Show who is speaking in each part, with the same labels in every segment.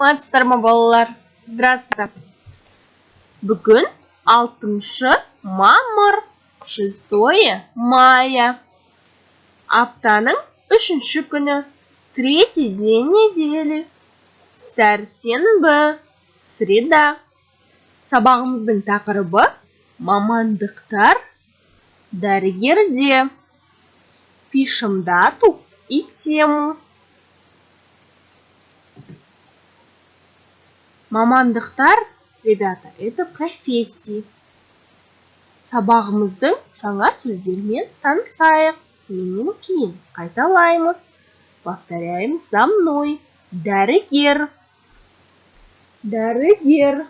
Speaker 1: Саламатсыздар ма, балалар? Здравствуйте! Бүгін 6 мамыр, 6 мая. Аптаның үшінші күні, третий день недели. Сәрсенбі, среда. Сабағымыздың тақырыбы: мамандықтар дәрігерде. Пишем дату и тему. Мамандықтар, ребята, это профессии. Сабағымыздың жаңа сөздерімен танысайық. Менен кейін қайталаймыз. Повторяем за мной. Дәрігер, дәрігер.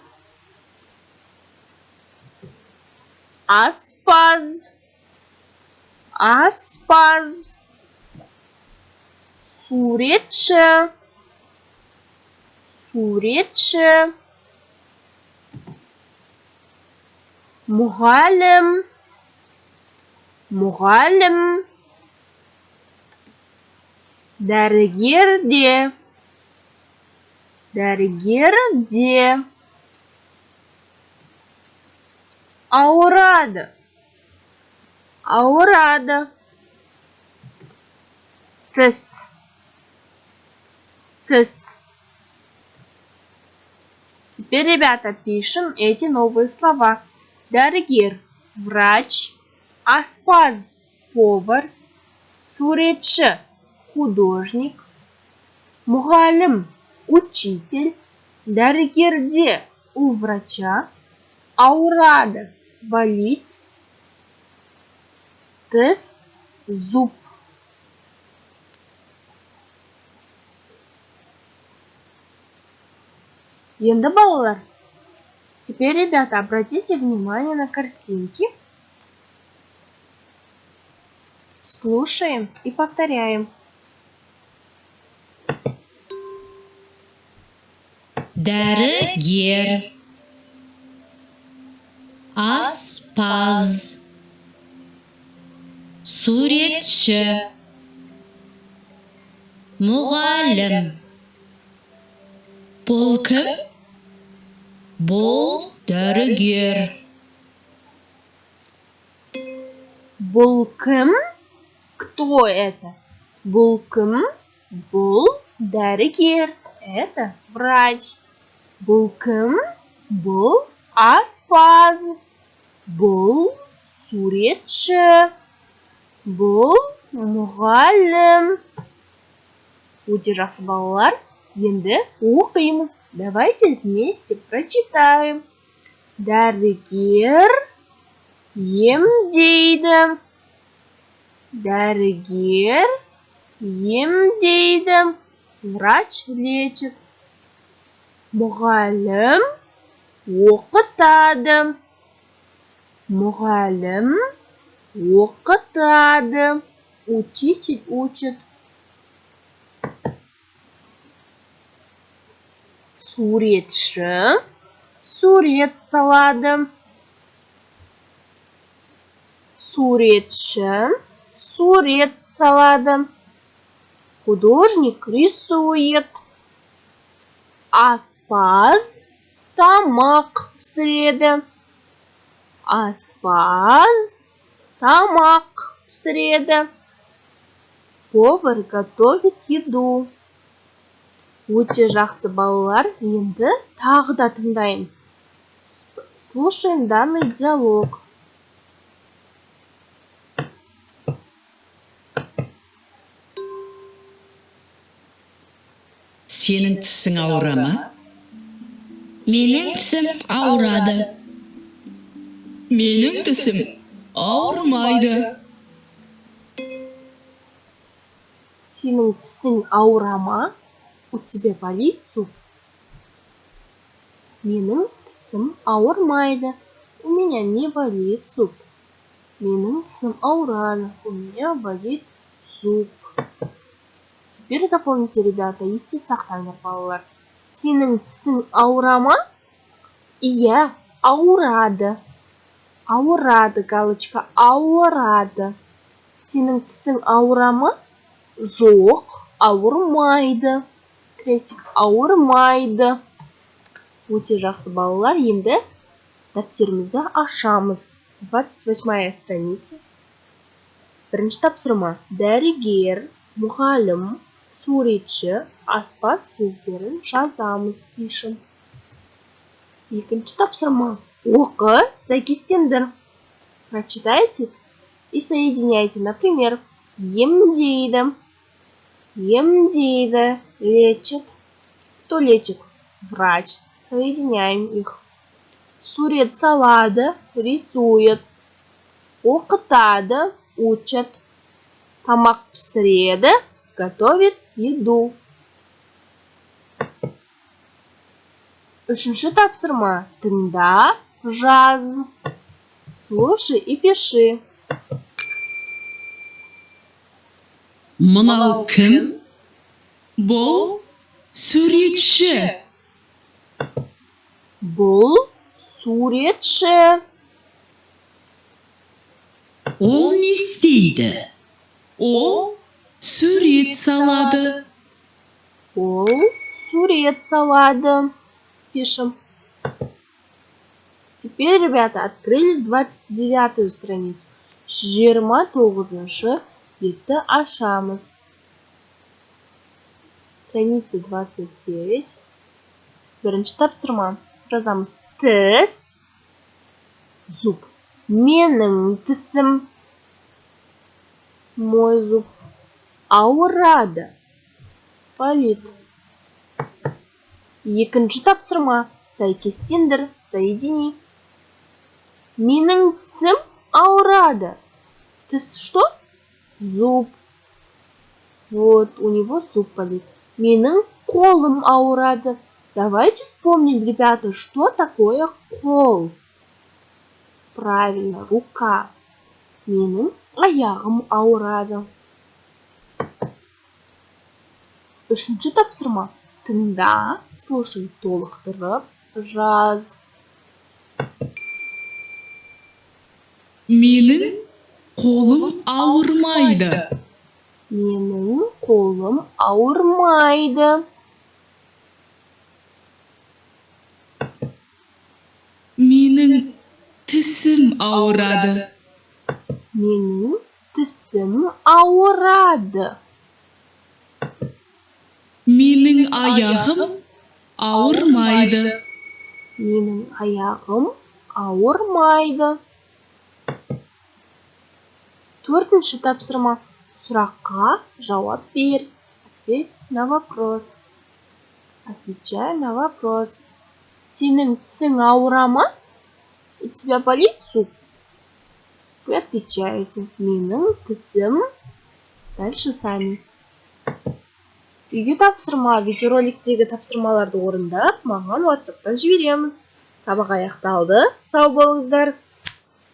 Speaker 1: Аспаз, аспаз. Суретші, суретші. Мұғалім, мұғалім. Дәрігерде, дәрігерде. Ауырады, ауырады. Тіс, тіс. Теперь, ребята, пишем эти новые слова. Дәрігер – врач, аспаз – повар, суретші – художник, мұғалім – учитель, дәрігерде – у врача, ауырады – болеть, тіс – зуб. Енді, балалар, теперь, ребята, обратите внимание на картинки. Слушаем и повторяем.
Speaker 2: Дәрігер, аспаз, суретші, мұғалім. Бұл кім? Бұл дәрігер.
Speaker 1: Бұл кім? Кто это? Бұл кім? Бұл дәрігер. Это врач. Бұл кім? Бұл аспаз. Бұл суретші. Бұл мұғалім. Өте жақсы, балалар. Енді оқимыз. Давайте вместе прочитаем. Дәрігер емдейді. Дәрігер емдейді. Врач лечит. Мұғалім оқытады. Мұғалім оқытады. Учитель учит. Суретші сурет салады. Суретші сурет салады. Художник рисует. Аспаз тамақ пісіреді. Аспаз тамақ пісіреді. Повар готовит еду. Өте жақсы, балалар. Енді тағы да тыңдаймыз. Слушаем данный диалог.
Speaker 2: Сенің тісің ауыра ма?
Speaker 3: Менің тісім ауырады.
Speaker 2: Менің тісім ауырмайды.
Speaker 1: Сенің тісің ауыра ма? У тебя болит зуб? Менің тісім ауырмайды. У меня не болит зуб. Менің тісім ауырады. У меня болит зуб. Теперь запомните, ребята, есте сақтаңдар, балалар. Сенің тісің ауыра ма? Иә, ауырады. Ауырады, галочка, ауырады. Сенің тісің ауыра ма? Жоқ, ауырмайды. Крестик. Ауырмайды. Өте жақсы, балалар. Енді дәптерімізді ашамыз. 28-я страница. Бірінші тапсырма. Дәрігер, мұғалім, суретші, аспаз сөздерін жазамыз, пишем. Екінші тапсырма. Оқы, сәйкестендір. Прочитайте и соединяйте. Например, емдейді. Емдейді, лечит. Кто лечит? Врач. Соединяем их. Сурет салады, рисует. Оқытады, учат. Тамақ пісіреді, готовит еду. Үшінші тапсырма. Тыңда, жаз. Слушай и пиши.
Speaker 2: Мынау кім? Бұл суретші.
Speaker 1: Бұл суретші.
Speaker 2: Ол не істейді? Ол сурет салады.
Speaker 1: Ол сурет салады. Пишем. Теперь, ребята, открыли 29-ю страницу. 29-шы бетті ашамыз. Страница 29. Бірінші тапсырма. Жазамыз. Тіс. Зуб. Менің тісім. Мой зуб. Ауырады. Болит. Екінші тапсырма. Сәйкестендір. Соедини. Менің тісім ауырады. Тіс что? Зуб. Вот, у него зуб болит. Менің қолым ауырады. Давайте вспомним, ребята, что такое қол. Правильно, рука. Менің аяғым ауырады. Үшінші тапсырма. Тыңда, слушай, толықтырып жаз.
Speaker 2: Менің қолым ауырмайды.
Speaker 1: Менің қолым ауырмайды.
Speaker 2: Менің тісім ауырады.
Speaker 1: Менің тісім ауырады.
Speaker 2: Менің аяғым ауырмайды.
Speaker 1: Менің аяғым ауырмайды. Төртінші тапсырма. Сұраққа жауап бер. Ответь на вопрос. Отвечай на вопрос. Сенің тісің ауыра ма? У тебя болит зуб? Вы отвечаете. Менің тісім. Дальше сами. Үйге тапсырма. Видеороликтегі тапсырмаларды орындап, маған WhatsApp'тан жібереміз. Сабақ аяқталды. Сау болыңыздар.